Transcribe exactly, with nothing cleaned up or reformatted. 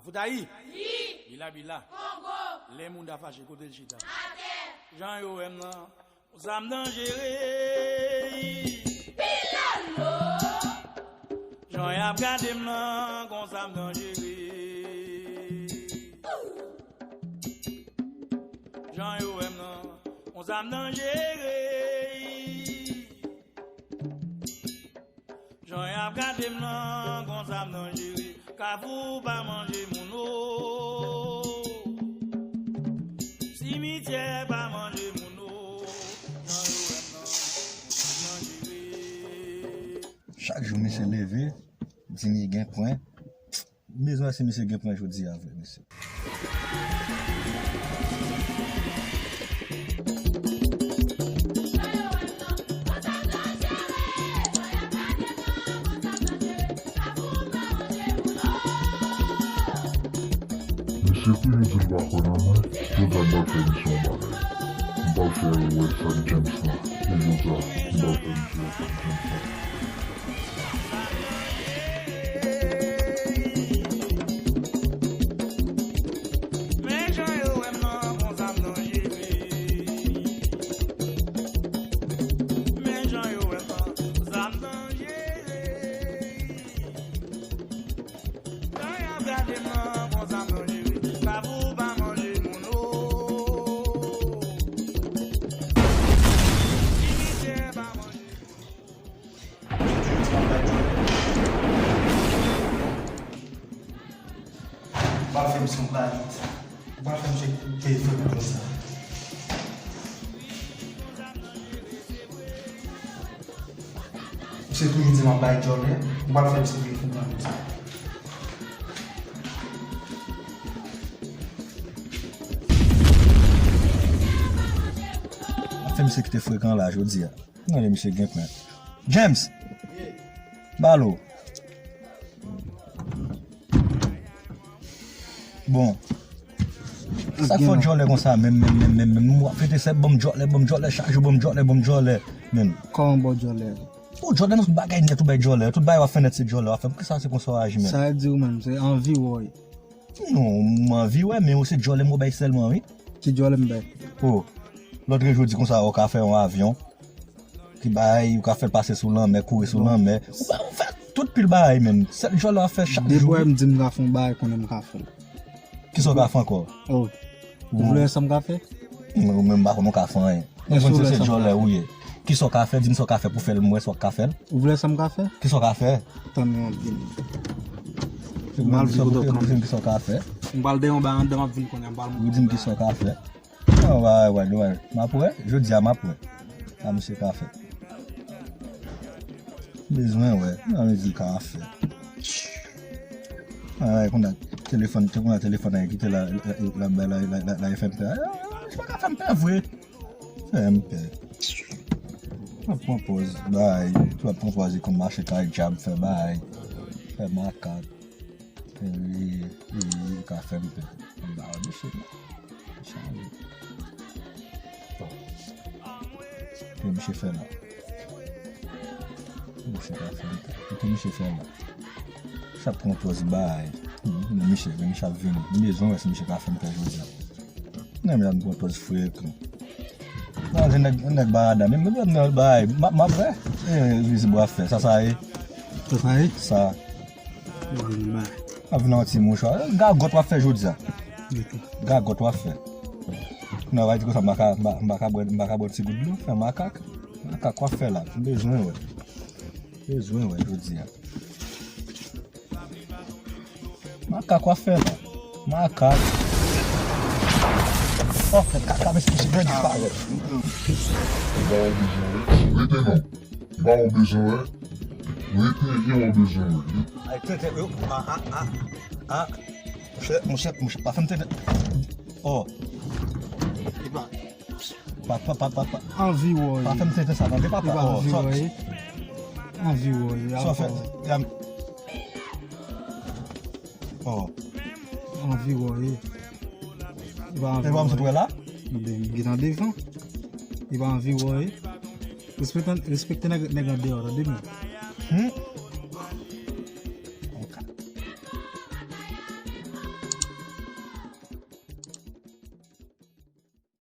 Otayi. Bila bila. Kongo. Lè moun ta fache, kote l chita? Atè. Jan yo wè m nan, konsa m danjere. Pilolo. Jan y ap gade m nan, konsa m danjere. Jan yo wè m nan, konsa m danjere. Jan y ap gade m nan, konsa m danjere. Kafou pa manje moun o. Simityè pa manje moun o. Jan yo wè m nan, konsa m danjere. Chak jou misye leve, di li gen pwen. M bezwen wè si misye gen pwen jodi a vre, mesye. Mesye toujou di l pa kwè nan mwen, jodi a m pral fè misye yon bagay. M pral fè l wè sa k James lan, e jodi a m pral fè misye wè sa k James lan. Men jan yo wè m nan, konsa m danjere. Men jan yo wè m nan, konsa m danjere. Jan y ap gade m nan, konsa m danjere. Kafou pa manje moun o. Simityè pa manje. Ou pa fè m sanble. Ou pa fè m chèk peye fè konsa. Ou se toujou di m ap bay djòlè. Ou pa fè m chèk peye fè konsa. Ou pa fè m chèk te frekan la jodi a. Gade misye gen pwen. James! Balo. Bon. Sa k fè w djòlè konsa menm, menm, menm, menm, menm. W ap rete sèl ban m djòlè, ban m djòlè, chak jou ban m djòlè, ban m djòlè. Menm. Kòman ba w djòlè? Ou djòlè nan tout bagay nèt, ou bay djòlè. Tout bagay w ap fè nèt se djòlè w ap fè. Poukisa se konsa w aji menm? Sa di ou menm, se anvi w wè. Non, m anvi wè, men ou se djòlè m ou bay sèlman, wi. Ki djòlè m bay? Oh, lòt jou di konsa, ou ka fè yon avyon. Ki bay, ou ka fè l pase sou lanmè, kouri sou lanmè. Ou ba, ou fè tout pil bagay, menm. Sèl djòlè w ap fè chak jou. Depi w wè m di m ka fè yon bagay, konnen m ka fè l. Kisa w ka fè ankò? Oh. Ou vle wè sa m ka fè? Ou menm pa konnen w ka fè anyen. Mwen konn se se djòlè ou ye. Kisa w ka fè? Di m sa w ka fè pou fè l, m wè sa w ka fè l. Ou vle sa m ka fè? Kisa w ka fè? Tann mwen ap vini. M al vin kote w kanmenm. Di m kisa w ka fè. M pral dèyè yon bagay anndan, m ap vin kounye a, m pral montre w. Ou di m kisa w ka fè. An, wè, wè, wè. M ap wè. Jodi a, m ap wè. Sa misye ka fè. Bezwen wè. Sa misye ka fè. Ay, konn telefòn, te konn telefòn an kite la, la, la, la, la, la, la F M P. Ay, ay, ay, pa ka fè m pè vre. Fè m pè. Ap pran pòz, bay. Tou ap pran pòz, li konn mache kay djab, fè bay. Fè makak. Fè li, li, li ka fè m pè. Ba, misye. Chale. Bon. Ke misye fè la? Misye ka fè m pè. Ke misye fè la? Sa pran pòz bay. Hmm, men misye, men misye ap vini. M bezwen wè si misye ka fè m pè jodi a. Nan men ap pran pòz frekan. Nan, se nèg, nèg barada. Men mwen nan bay. M ap, m ap wè. E, vizib w ap fè. Sa, sa ye. Sa, sa ye? Sa. Mwen bay. Ap vin yon ti mouchwa. Gagòt w ap fè jodi a. Ok. Gagòt w ap fè. Non, w a di konsa, m pa ka, m pa, m pa ka bwè, m pa ka bwè ti gout dlo. Fè makak. Makak w ap fè la. M bezwen wè. Bezwen wè jodi a. Makak w ap fè la. Makak. Oh, fè kaka, mesye, mesye, bèl disparèt. Rete non. Ba w bezwen wè. Rete, gen w bezwen wè. Ay, tenten, yo, a, a, a, a. Monchè, monchè, monchè, pa fè m tenten. Oh. Epa. Pa, pa, pa, pa, pa. Anvi wè. Pa fè m tenten sa, tande, papa. Epa, oh, anvi wè. Anvi wè. Sa fè, ya m-, oh. Anvi wè. Epa, anvi wè. Epa, m sot wè la? Ebyen, m gentan devan. Epa, anvi wè. Respekte, respekte nèg, nèg andeyò, tande byen. Hmm?